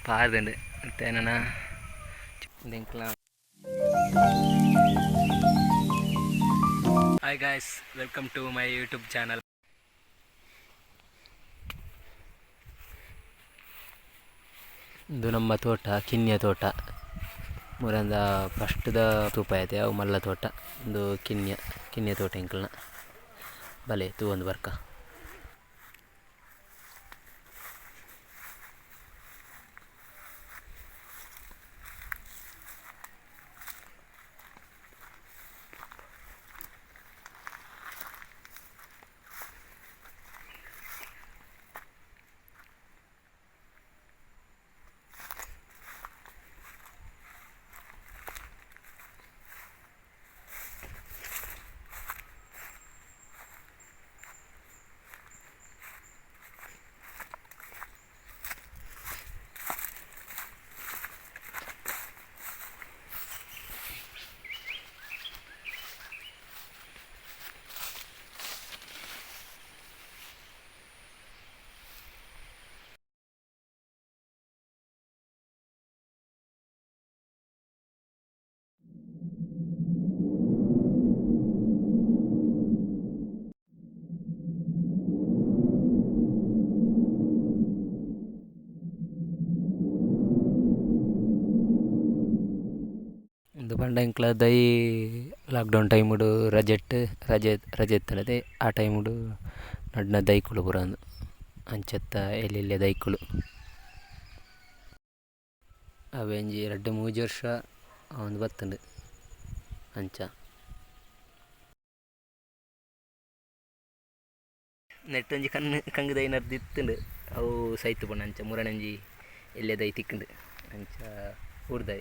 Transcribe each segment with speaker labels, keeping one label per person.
Speaker 1: ಪಾರ್ದುಂಡು ಇತ್ತೆ ನನ ಎಂಕ್ಲ. Hi guys, welcome to my YouTube channel. ಇದು ನಮ್ಮ ತೋಟ, ಕಿನ್ಯ ತೋಟ. ಮುರಂದ ಫಸ್ಟ್ದ ತೂಪಾಯತೆ ಅವು ಮಲ್ಲ ತೋಟ. ಉಂದು ಕಿನ್ಯ ಕಿನ್ಯ ತೋಟ ಎಂಕಲ್ನ. ಬಲೆ ತೂವೊಂದು ಬರ್ಕ. ಉಂದು ಪಂಡ ಎಂಕ್ಲ ದೈ ಲಾಕ್ಡೌನ್ ಟೈಮುಡು ರಜೆಟ್ ರಜೆ ರಜೆ ಇತ್ತುಂಡತೆ ಆ ಟೈಮುಡು ನಡ್ನ ದೈಕುಲು ಪೂರ ಉಂದು ಅಂಚತ್ತ ಎಲ್ಯ ಎಲ್ಯ ದೈಕುಲು. ಅವೆಂಜಿ ರಡ್ಡ್ ಮೂಜಿ ವರ್ಷ ಆವೊಂದು ಬತ್ತುಂಡು ಅಂಚ. ನೆಟ್ಟ್ ಒಂಜಿ ಕಣ್ಣ್ ಕಂಗ್ ದೈ ನಡ್ದು ಇತ್ತುಂಡು, ಅವು ಸೈತ್ ಪೋಂಡು. ಅಂಚ ಮುರಣಂಜಿ ಎಲ್ಯ ದೈ ತಿಕ್ಕುಂಡು, ಅಂಚ ಊರ್ದೈ.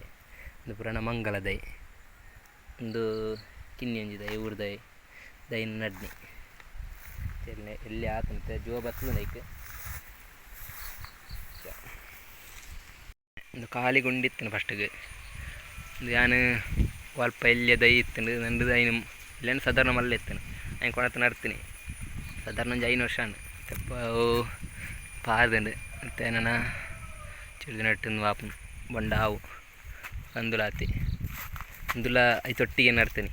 Speaker 1: ಉಂದು ಪುರಾಣ ಮಂಗಲ ದೈ. ಉಂದು ಕಿನ್ನಿ ಒಂಜಿ ದೈ, ಊರ್ದೈ ದೈನ್ ನಡ್ನಿ ಎಲ್ಯ ಆತುಂಡು, ಜೋ ಬತ್ತುಂಡು ಐಕ್. ಉಂದು ಖಾಲಿ ಗುಂಡಿ ಇತ್ತುಂಡು ಫಸ್ಟ್ಗೆ. ಉಂದು ಯಾನ್ ಅಲ್ಪ ಎಲ್ಯ ದೈ ಇತ್ತುಂಡು ನಂದು ಐನ್ ಇಲ್ಲೇನು ಸಾಧಾರಣ ಮಲ್ಲ ಇತ್ತುಂಡು, ಐನ್ ಕೊನತ್ ನಡ್ತಿನಿ. ಸಾಧಾರಣ ಒಂಜಿ 5 ವರ್ಷ ಆಂಡ್. ಅವು ಪಾರ್ದುಂಡು. ಇತ್ತೆ ನನ ಚೂರು ದಿನಟ್ ಆಪುಂಡು ಬೊಂಡ ಆವು ಅಂದುಲಾತಿ. ಉಂದುಲ ಐತೊಟ್ಟಿಗೆ ನಡ್ತೀನಿ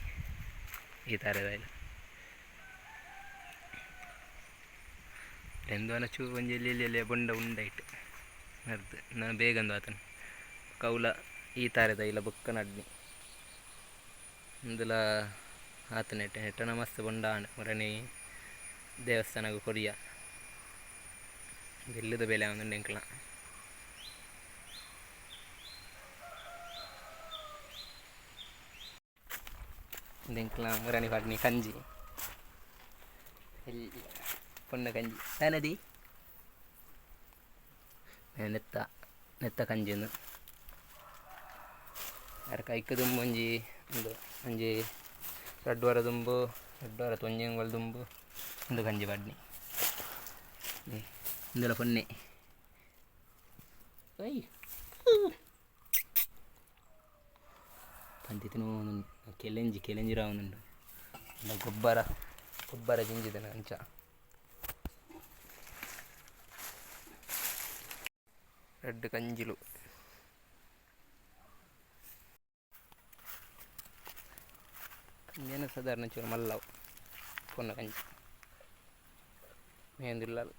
Speaker 1: ಈ ತಾರೆದ ಎಂದನ ಚೂ ಒಂಜಿ ಎಲ್ಲಿ ಎಲ್ಲಿ ಎಲ್ಲಿ ಬೊಂಡ ಉಂಡೈಟ್ ನಡ್ದು ನಾನು ಬೇಗ ಅಂದು ಆತನ ಕೌಲ ಈ ತಾರೆದ ಇಲ್ಲ ಬೊಕ್ಕ ನಡ್ನಿ. ಇಂದುಲ ಆತನೆಟ್ ನೆಟ್ಟನ ಮಸ್ತ್ ಬೊಂಡ ಆಂಡ್. ಮುರಣಿ ದೇವಸ್ಥಾನಗ್ ಕೊರಿಯ ಎಲ್ಲದ ಬೇಲೆ ಆವೊಂದುಂಡು ಎಂಕ್ಲ. ಉಂದು ಎಂಕ್ಲ ಮುರಣಿ ಪಾಡ್ನಿ ಕಂಜಿ, ಎಲ್ಲಿ ಪೊಣ್ಣ ಕಂಜಿ ದಾನದಿ ನೆತ್ತ ನೆತ್ತ ಕಂಜಿ. ಉಂದು ಅರ್ ಕೈಕ್ ದುಂಬು ಒಂಜಿ ಉಂದು ಒಂಜಿ ರಡ್ಡ್ ವಾರ ದುಂಬು, ರಡ್ಡ್ ವಾರ ಒಂಜಿ ತಿಂಗೊಲು ದುಂಬು ಉಂದು ಕಂಜಿ ಪಾಡ್ನಿ. ಉಂದುಲ ಪೊನ್ನೆ ಒಯ್ ಪಂತಿ ತಿನೊಂದುಂಡು. ಕೆಲೆಂಜಿ ಕೆಲೆಂಜಿ ರಾವೊಂದುಂಡು. ಗೊಬ್ಬರ ಗೊಬ್ಬರ ಜಿಂಜಿದನ ಅಂಚ. ರಡ್ಡ್ ಕಂಜಿಲು. ಕಂಜಿನ ಸಾಧಾರಣ ಚೂರು ಮಲ್ಲವು ಪೊನ್ನ ಕಂಜಿ ಮೇಂದುಲ್ಲಲ್.